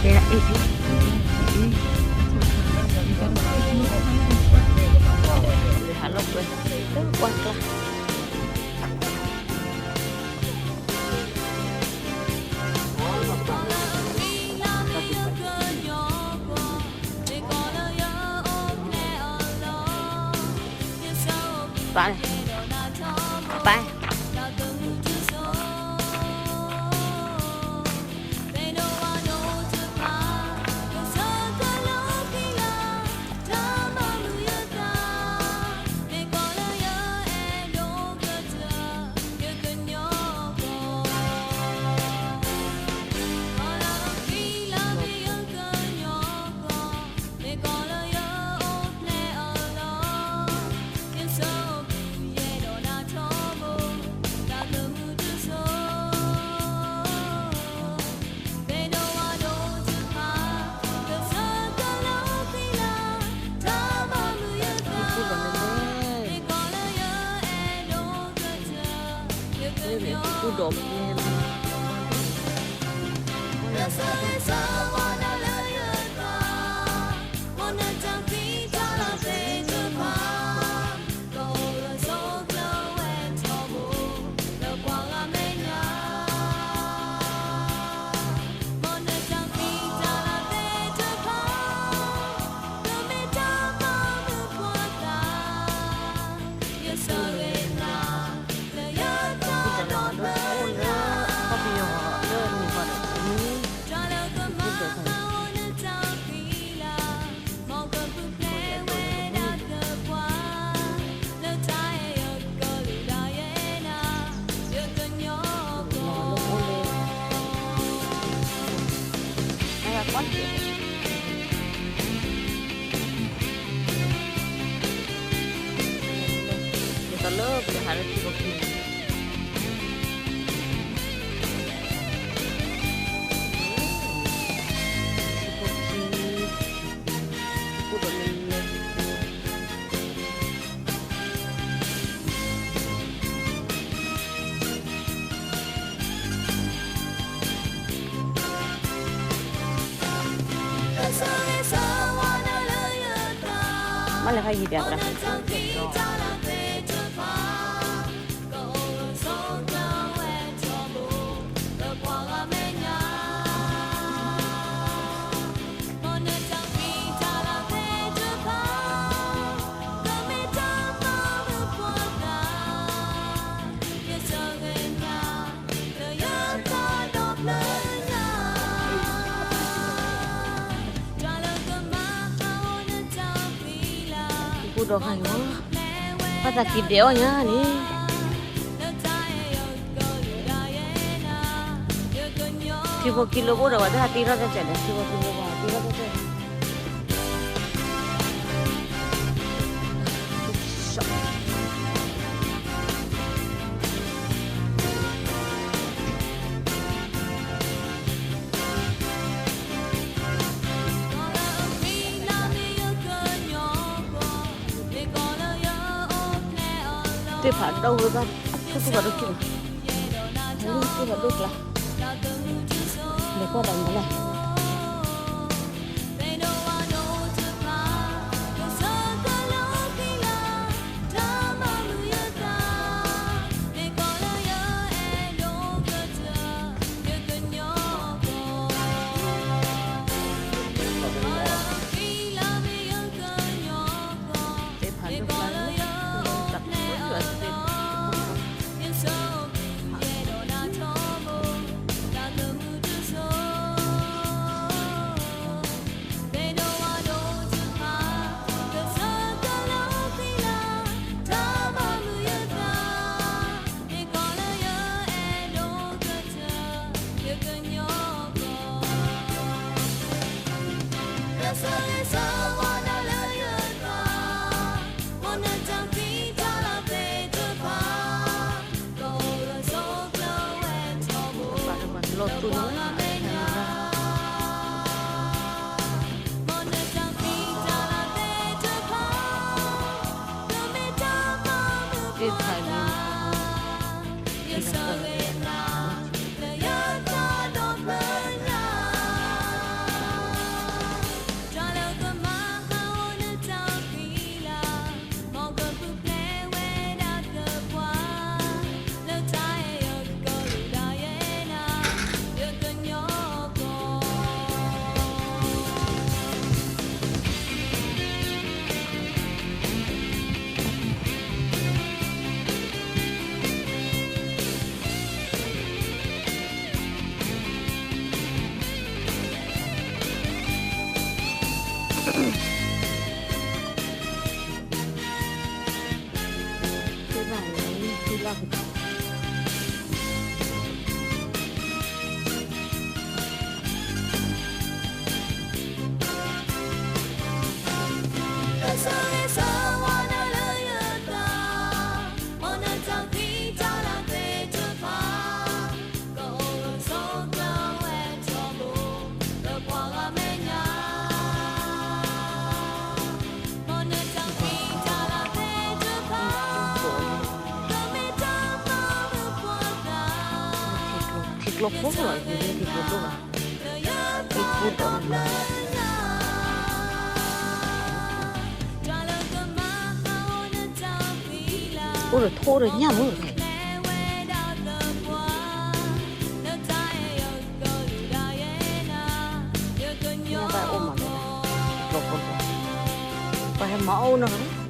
ကဲအ့ၣ်အ့ၣ်အ့ၣ်, ဟးလိာ်ကွဲ, ကွၢ်ကျါ, ပၢ်, ပၢ်. ယသးလၢပတဟးလၢထံဖိခံ, ထံဖိခံ, ထံဖိဒီးလၢလၢ မ့ၢ်လဲၤခါယံၤဒၣ်သရၣ်. High, ဘၣ်သးက့ၤဒဲးအီၣ်ညါန့ၣ်, ထံဖိခံလၢဘိဒီး ပှၤတဟးတ့ထီၣ်တၢ်ကဲးဒီး ထံဖိခံလၢဘိတ့ထီၣ်တၢ်ကဲး. သ့ၣ်ဖးဒိၣ်ဝဲဘၣ်, ထူၣ်ထူၣ်ဖးဒိၣ်ခံလီၤ, ထူၣ်ထူၣ်ဖးဒိၣ်ကျါ, လဲၤကွၢ်ဒီးမၤလၢ သ့ၣ်ဖးဒိၣ်ကျါလၢ တၢ်ကီယွၤသ့ၣ် လီၤသူၣ်န့ၣ် သ့ၣ်ဖးဒိၣ် ထံကျိဖိလီၤ, ထံကျိဖိလီၤ, ထံကျိဖိလီၤ, အိၣ်ဒီးထိၣ်ဒီးညၣ်မုၢ်, ပှၤဟဲမၤအီၣ်အိၣ်နီၤ.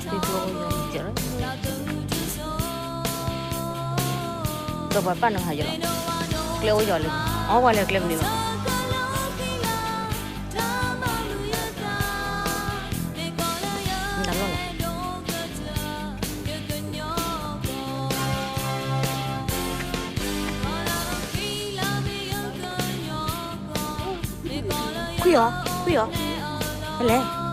ဒီးပှၤပာ်နဟးယီၤလီၤ, ကျဲအိၣ်ယီၤလံ, အီၣ်ဝဲလၢကျဲမနုၤလီၤ. ခွံၣ်အီၤ, ခွံၣ်အီၤ, ဖဲလဲၣ်.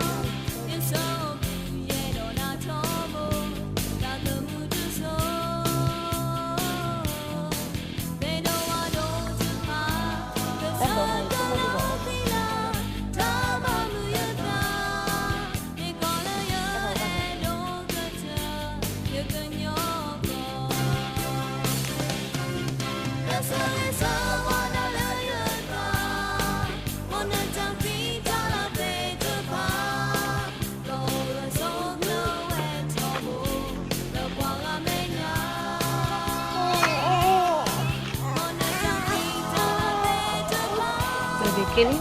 က့ၤ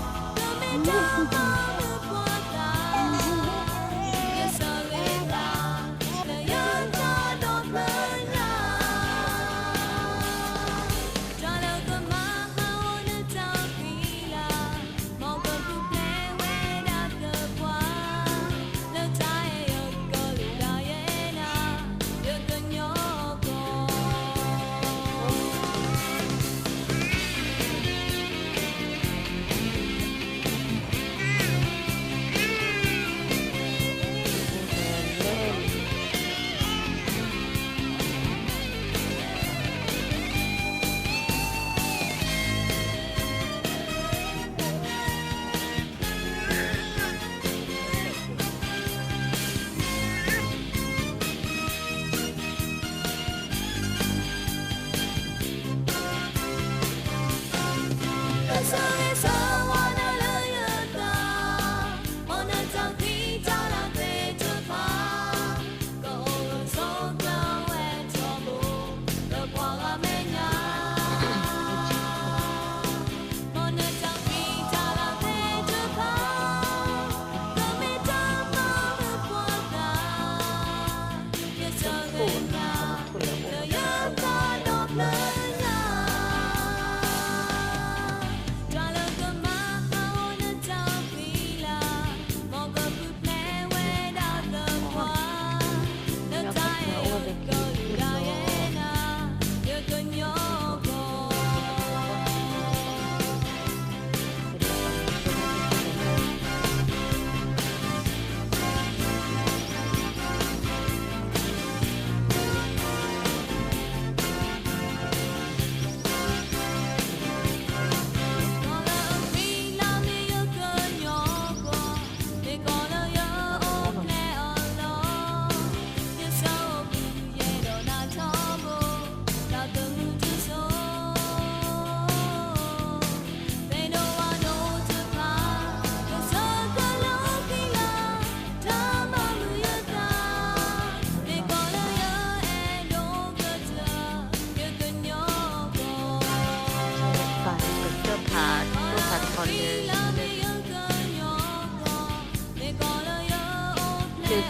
လံ.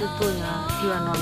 သိၣ်ညါ ထံၣ်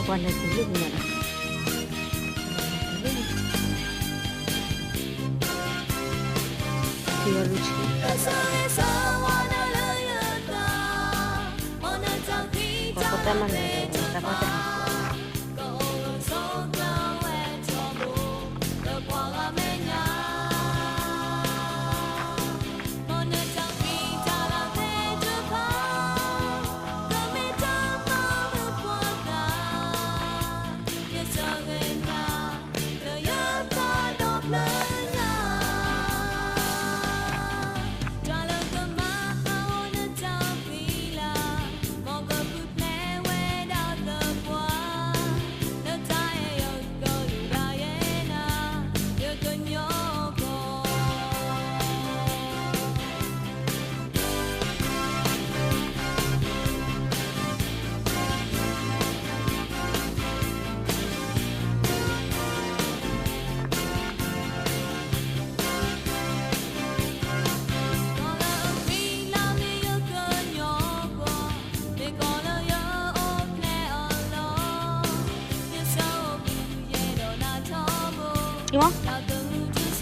ဘၣ်နီတဘျီဘၣ်သ့ၣ်ဘၣ်.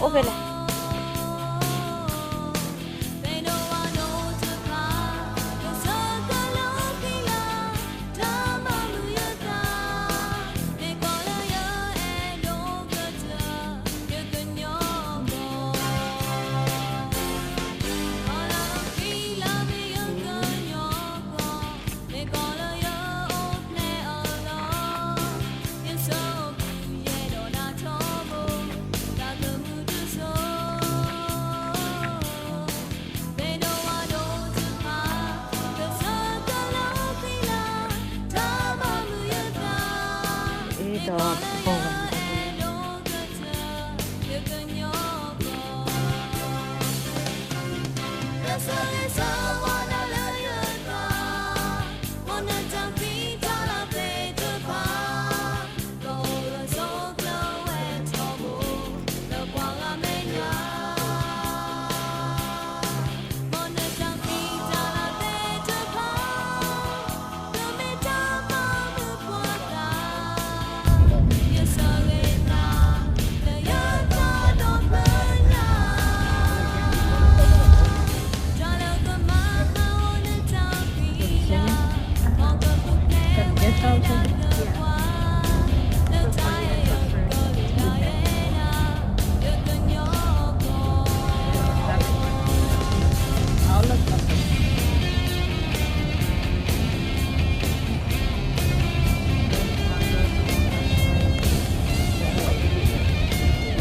အိၣ်ဖဲလဲၣ်.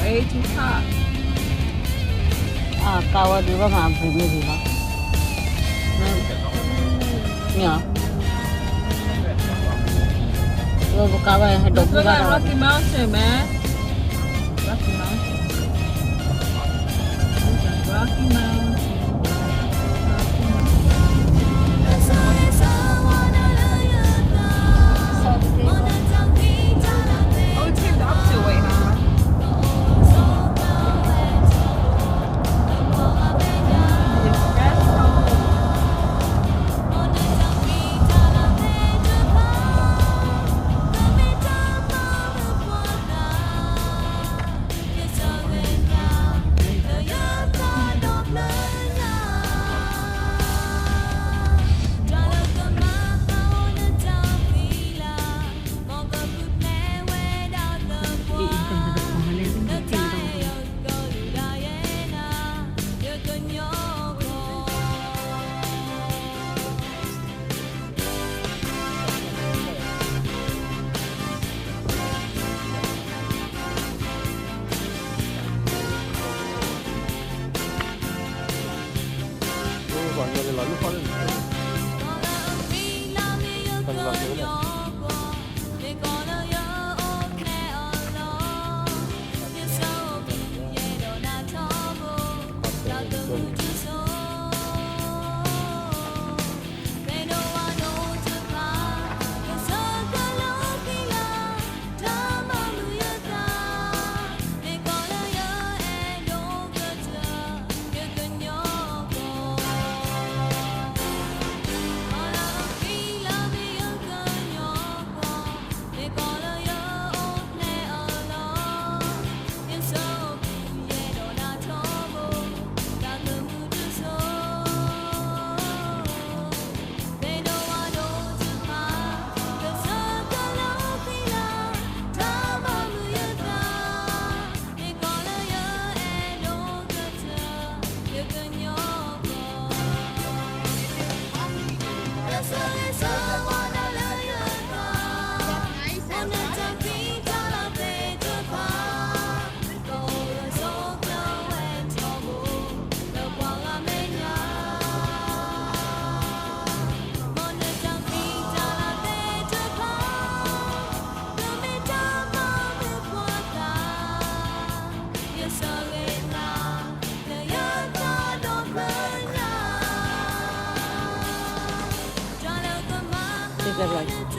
Way too hot. အကါဝဲဒုးဘၣ်မၤအပူၤမ့ၢ်ဒံးလီၤ. မ့ၢ်, ဝဲပကါဝဲဟဲဒိးပူၤဘၣ် Rocky Mountain, man. Rocky Mountain. Rocky Mountain. Rocky Mountain.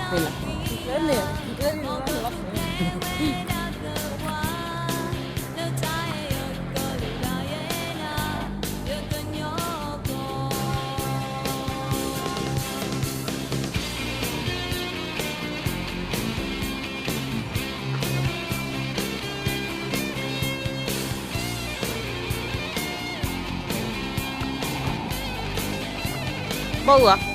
လၢန့ၣ် ဘၣ်အူဧါ,